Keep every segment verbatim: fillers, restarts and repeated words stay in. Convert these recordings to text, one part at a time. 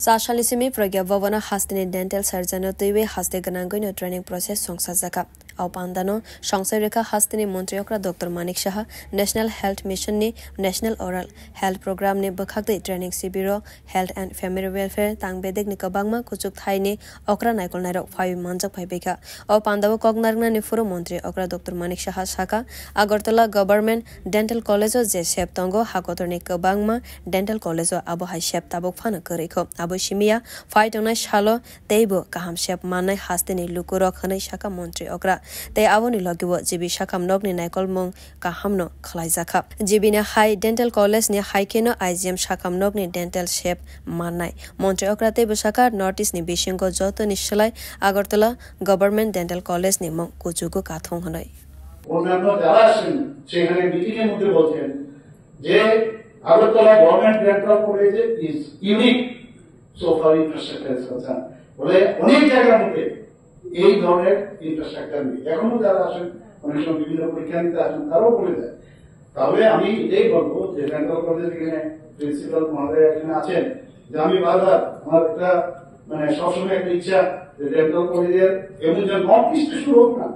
Cha salni simi Pragya Bhavan o hasteni dental surgeon no twiwi haste gwnangwi no training process songsajakha. O pandano songchai rikha hasteni montri okra Doctor Manik Saha, National Health Mission ni National Oral Health Program ni bwkhakdi training sibiro Health and Family Welfare tang bedekni kwbangma kuchuk thaini okra naikolnairok phaiwi manjak phaibaikha. O pandao kok narwknani phuru montri okra Doctor Manik Saha sakha, Agartala Government Dental College o je sep tongo, hakotorni kwbangma dental college o abo hai sep tabuk phano kwrwikho. Abo simiya phai tongnai salo teibo kaham sep mannai hasteni lukurok, hwnwi sakha montri okra. Tei aboni logibo G B sakham nokni naikolmung kahamno khwlaijakha. G B ni hai dental college ni hai kheno I G M sakham nokni dental sep mannai. Montri okra teibo sakha, North East ni bisingo jotoni slai Agartala Government Dental College ni mung kuchugo kathung hwnwi. অন্যান্য যারা আছেন সেখানে মিটিং এর মধ্যে বলছেন যে Agartala government dental কলেজে is unique so far infrastructure is concern. বলে অনেক জায়গার মধ্যে এই ধরনের ইনফ্রাস্ট্রাকচার নেই। এখনো যারা আসেন, অনেক সময় বিভিন্ন পরীক্ষা নিতে আসেন, তারাও বলে যায়। তাহলে আমি এটাই বলবো যে ডেন্টাল কলেজের এখানে প্রিন্সিপাল মহোদয় এখানে আছেন, যে আমি বারবার আমার একটা, মানে, সবসময় একটা ইচ্ছা যে ডেন্টাল কলেজের এমন যে নর্থ ইস্টে শুরু হোক না,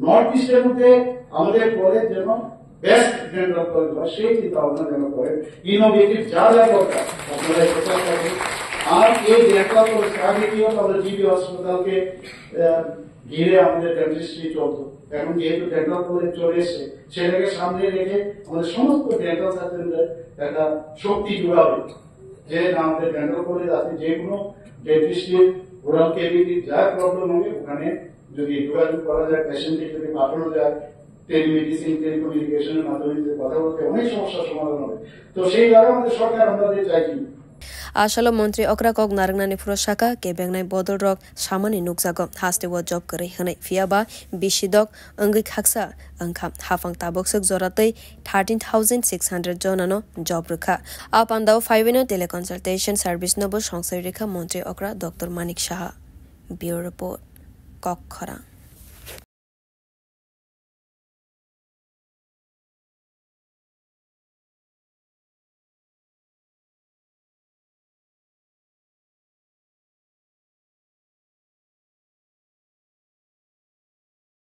নর্থ ইস্টের মধ্যে আমাদের কলেজ যেন বেস্ট ডেন্টাল কলেজ হয়, সেই চিন্তা ভাবনা যেন করেন। ইনোভেটিভ যা যা দরকার আপনারা এই প্রচার করবেন। আর এই ডেন্টাল কলেজ আগে কি হতো, আমরা জিবি হসপিটালকে, আহ, ঘিরে আমাদের ডেন্টিস্ট্রি চলতো। এখন যেহেতু ডেন্টাল কলেজ চলে এসেছে, সেটাকে সামনে রেখে আমাদের সমস্ত ডেন্টাল সার্জনদের একটা শক্তি জোগাবে, যে না, আমাদের ডেন্টাল কলেজ আছে, যে কোনো ডেন্টিস্ট্রির ওরাল ক্যাভিটির যা প্রবলেম হবে ওখানে যদি যোগাযোগ করা যায়, পেশেন্টকে যদি পাঠানো যায়, টেলিমেডিসিন, টেলিকমিউনিকেশনের মাধ্যমে যদি কথা বলতে অনেক সমস্যার সমাধান হবে। তো সেই কারণে আমাদের সরকার আমরা যে চাইছি। Asalo montri okra kok narwknani phuru sakha, kebengnai bodolrok samani nukjago, hasteo job kwrwi hwnwi, phiyaba bisidok wngwi khaksa wngkha, haphang tabukswk jora tei thirteen thousand six hundred jonano job rwkha. A pandao phaiwino teleconsultation service nobo songchai rikha montri okra Doctor Manik Saha. Bureau Report, Kokkhorang.